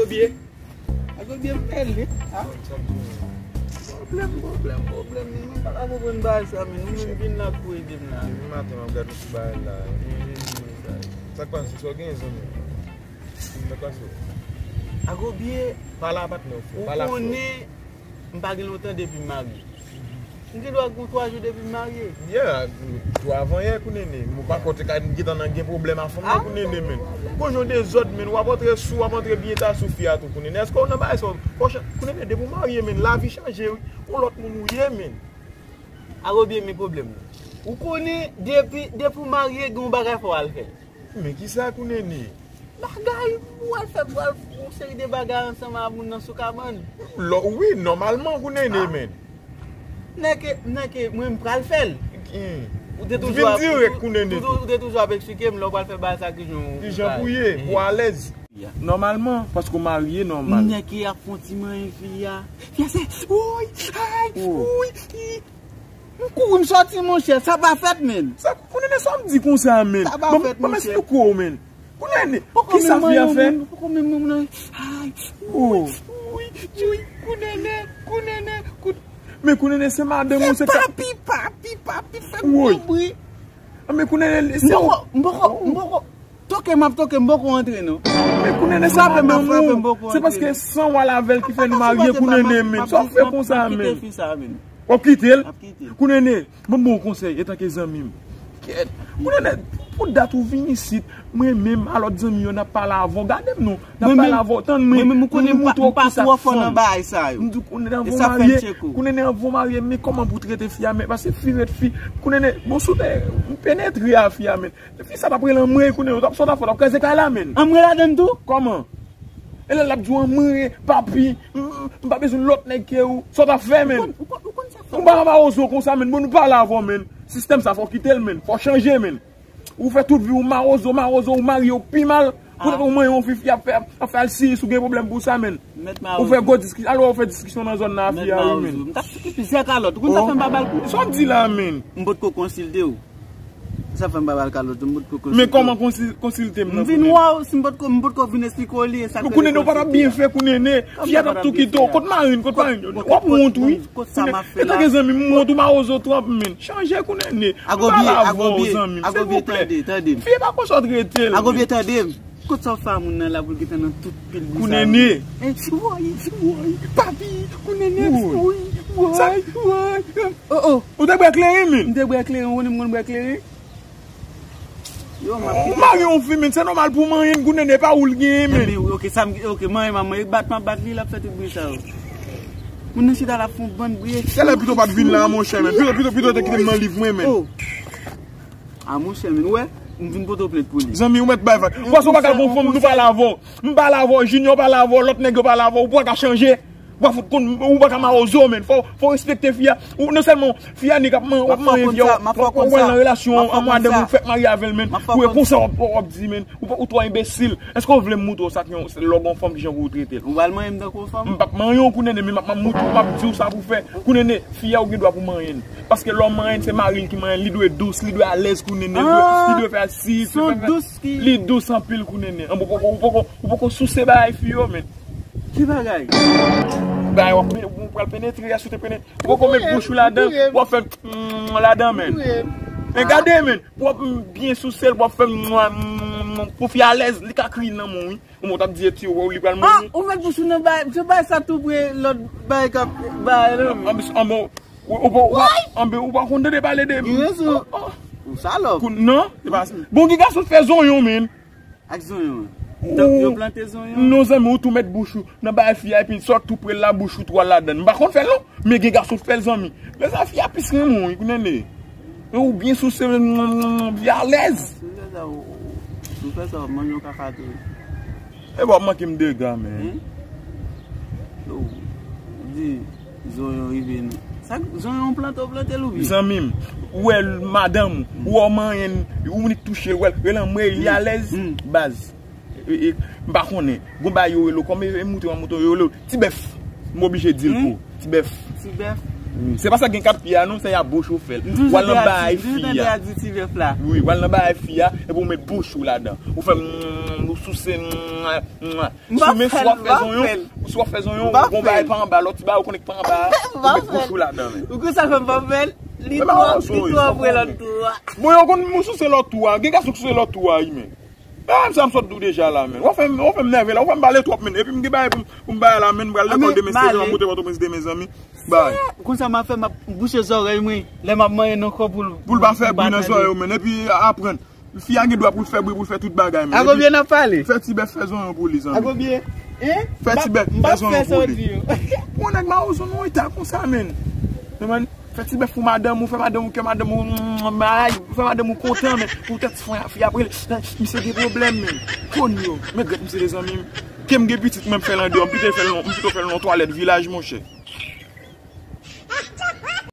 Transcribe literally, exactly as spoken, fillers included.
Pye. Agobi m pèl wi. Ah. Pwoblèm, pwoblèm, pwoblèm. Mwen pa ka konprann bagay sa, men. Ou menm vin la pou ede m la. Depi maten, m ap gade yon ti bagay la. Ede m, sa. Sa k pase? Sa w genyen, zanmi? Sa k pase? Agobi, pale a patnè w, frè. Pale a frè. Ou konnen, m pa gen lontan depi m marye. M gen dwa gen twa jou depi m marye. Yeah, twa avan yè, Kounene. Mwen pa kwè w te ka gentan nan gen pwoblèm a fanm nan, Kounene, men. Gon jan w dezòd, men. W ap antre sou, w ap antre byen ta sou fi a tou, Kounene. Èske w nan bagay sa? Fò w chan-, Kounene, depi w marye, men, lavi chanje, wi. Yon lòt moun ou ye, men. Agobi, men pwoblèm nan. Ou konnen, depi, depi w marye, gen yon bagay fò w al fè. Men kisa, Kounene? Bagay, ou al fè, ou al fè yon seri de bagay ansanm a moun nan sou kabann. Lò, wi, nòmalman, Kounene, men. Nèke, nèke, mwen, m pral fè l. Hmm. Ou te toujou ap, dirèk, Kounene, ou, ou te toujou ap eksplike m lè w pral fè bagay sa, kijan ou, kijan pou ye, pou alèz. Nòmalman, paske w marye, nòmal. Nèke ap fè yon ti manyen fi a. Fi a se, woy, ay, woy, i. M kouri, m sòti, monchè, sa pa fèt, men. Sa, Kounene, sa w ap di konsa, men? Sa pa fèt, monchè. Ban m esplike w, men. Kounene, kisa fi a fè? Poko menm moun, poko menm moun, ay, woy, woy, woy, Kounene, Kounene, Kounene. Men Kounene, se madanm ou, se ka- Papi, papi, papi, fè m tanpri. Ah, men Kounene, se... M poko, m poko, m poko. Toke m ap toke, m poko antre non. Men Kounene, se madanm ou. Se paske san w al avè l ki fè nou marye, Kounene, men. Sa w fè konsa, men? W ap kite l? Kounene, ban m ba w konsèy, etanke zanmi m. Kèt. Kounene, pou dat ou vin isit, mwen menm, a lòt zanmi yo, n ap pale avè w. Gade m non, n ap pale avè w, tann mwen. Mwen menm, ou konnen m pa, m pa twò fò nan bagay sa yo. M di w, Kounene, anvan w marye, Kounene, anvan w marye, men kòman pou w trete fi a, men, paske fi ret fi. Kounene, bon, si w te penetre a fi a, men. Fi sa t ap rele anmwey, Kounene, w t ap sot afè, w t ap kraze kay la, men. Anmwey ladann tou? Kòman? E lè l ap di w anmwey, papi, m, m, m pa bezwen lòt nèg ke ou. Sa w t ap fè, men? Ou konn, ou konn, ou konn sa k fè. Ou pa ka mawozo konsa, men. Bon, nou pale avè w, men. Sistèm sa, fò w kite l, men. Fò w chanje, men. Ou fè tout vi w mawozo, mawozo, ou marye w pi mal. Poutèt ou manyen yon fi, fi ap fè, ap fè al siyi si w gen pwoblèm pou sa, men. Ou fè gwo diskisyon, alò ou fè diskisyon nan zòn nan a fi a, wi, men. M t ap sou ki plizyè kalòt. Ou konn sa fè m pa ba l kou? Sa w ap di la, men? M potko konsilte w. Sa fè m pa ba l kalòt, m potko konsilte w. Men kòman konsil-, konsilte m nan, Kounene? M vin wè w, si m potko, m potko vin esplike w li, e sa k rele konsilte a. Kounene, ou pa t ap byen fè, Kounene. Fi a t ap tou kite w. Kot mari n, kot mari n? W ap wont, wi. Etanke zanmi m, m wont ou mawozo twòp, men. Chanje, Kounene. Agobi, Agobi, tande, tande m. Fi a pa konsa w t rete l. Agobi, tande m. Kot sa w fè a moun nan la pou l gentan nan tout pil bri sa yo? Kounene. Eh, woy, woy, papi, Kounene, woy, woy, woy. Oh, oh. Ou te bwè kleren, men? M te bwè kleren, ou konnen m konn bwè kleren? Yo, m ap kite. Ou mari yon fi, men, se nòmal pou manyen, Kounene, pa ou l genyen, men. Ebyen, ok, sa m, ok, manyen m ap manyen, bat m ap bat li, l ap fè tout bri sa yo. Moun nan chita la fè yon bann bri. Kèlè pito pa t vin la, monchè, men. Pito, pito, pito te kite m nan liv mwen, men. Oh. A monchè, men, ou wè, m vin pote w plent pou li. Zanmi, ou mèt bay vag. Ou panse ou pa ka gon fanm, nou pale avè w. M pale avè w, Junior pale avè w, lòt nèg yo pale avè w, ou pa ka chanje. Ou pa fout konn, ou pa ka mawozo, men. Fò, fò w respekte fi a. Ou, non sèlman fi a ni k ap man-, w ap manyen fi a, w ap wè l nan relasyon an, madanm ou fèk marye avè l, men. Ou e konsa w ap, w ap di, men. Ou pa, ou twò enbesil. Èske w vle m moutre w sa k yon, lè w gon fanm kijan pou w trete l? Ou pral manyen m tankou yon fanm? M p ap manyen w, Kounene, men m ap, m ap moutre w, m ap di w sa pou w fè. Kounene, fi a ou gen dwa pou manyen l. Paske lè w manyen l, se mari l ki manyen l, li dwe dous, li dwe alèz, Kounene, li dwe, li dwe fè si, li dous, li dous anpil, Kounene. An, ou poko, ou poko, ou poko souse bagay fi yo, men. Ki bagay? Bagay w ap pe-, ou pral penetre a, si w te penetre. Ou poko met bouch ou ladan, w ap fè, mm, ladan, men. Men gade, men. W ap, mm, byen souse l, w ap fè, mm, mm, mm, pou fi alèz, li ka kriye nan men w, wi. Ou mwen t ap di eti, ou wè w li pral mouri. Ah, ou met bouch ou nan bay, se bay sa tou pre lòt bay k ap bay la. Anben, ou pa, ou pa, anben, ou pa konn tande pale de. Gen rezon. Ou salòp. Non, se pa sa. Bon, gen gason k fè zonyon, men. Ak zonyon an. Tank yo plante zonyon. Non, zanmi, ou tou met bouch ou nan bay fi a, epi sot tou pre l la, bouch ou tou al ladan. M pa konn fè l, non. Men gen gason k fè l, zanmi. Men sa fi a plis renmen w, wi, Kounene. Men ou byen souse, fi alèz. Si w fè sa, w, w, si w fè sa, w ap manje yon kaka tou. E bon, w ap manke m dega, men. Yo, di, zonyon rive nou. Sa, zonyon plante, w plante l oubyen? Zanmi m, ou wè madanm ou, ou wè w manyen l, ou vin touche l, w wè l, rele anmwey, li alèz, baz. E, e, m pa konnen. Gon bagay yo rele w, kòm e, e moute, w moute, yo rele w Ti Bèf. M oblije di l pou ou. Ti Bèf. Ti Bèf? Wi. Se pa sa gen kat pye a, non, se y a bouch ou fè l. W al nan bagay fi a. Wi, w al nan bagay fi a, epi w met bouch ou ladan. Ou fè, mm, Ou souse, mwa, mwa. Si w ap fè zonyon, si w ap fè zonyon, ou gon bagay pa anba, lòt ti bagay ou konnen ki pa anba a, ou met bouch ou ladan, men. Ou konn sa fè m pa fè l? Li twò, li twò vre lòt tou a. Bon, yo konn moun souse lòt tou a. Gen gason ki souse lòt tou a, wi, men. E, sa m sot di w deja la, men. W ap fè m, w ap fè m nève la, w ap fè m pale twòp, men. Epi m gen bagay pou m, pou m bay la, men. M pral lekòl demen, sezi, m ap moute Pòtoprens demen, zanmi. Bay. Konsa m ap fè, m ap bouche zòrèy mwen, lè m ap manyen nan kò pou l, pou l pa fè bri nan zòrèy ou, men. Epi aprann. Fi a gen dwa pou l fè bri, pou l fè tout bagay, men. A konbyen n ap pale? Fè ti bèf, fè zonyon pou li, zanmi. A konbyen? Hein? Fè ti bèf, fè zonyon pou li. Pou yon nèg mawozo, nou eta konsa, men. Fè ti bèf pou madanm ou, fè madanm ou, kè madanm ou, mm, ay, fè madanm ou kontan, men. Poutèt fwa fi ap rele, misye gen pwoblèm, men. Konn yo, men gèt misye de zanmi m. Ke m gen pitit, mwen m fè l andeyò, m pito fè l nan, m pito fè l nan twalèt vilaj, monchè.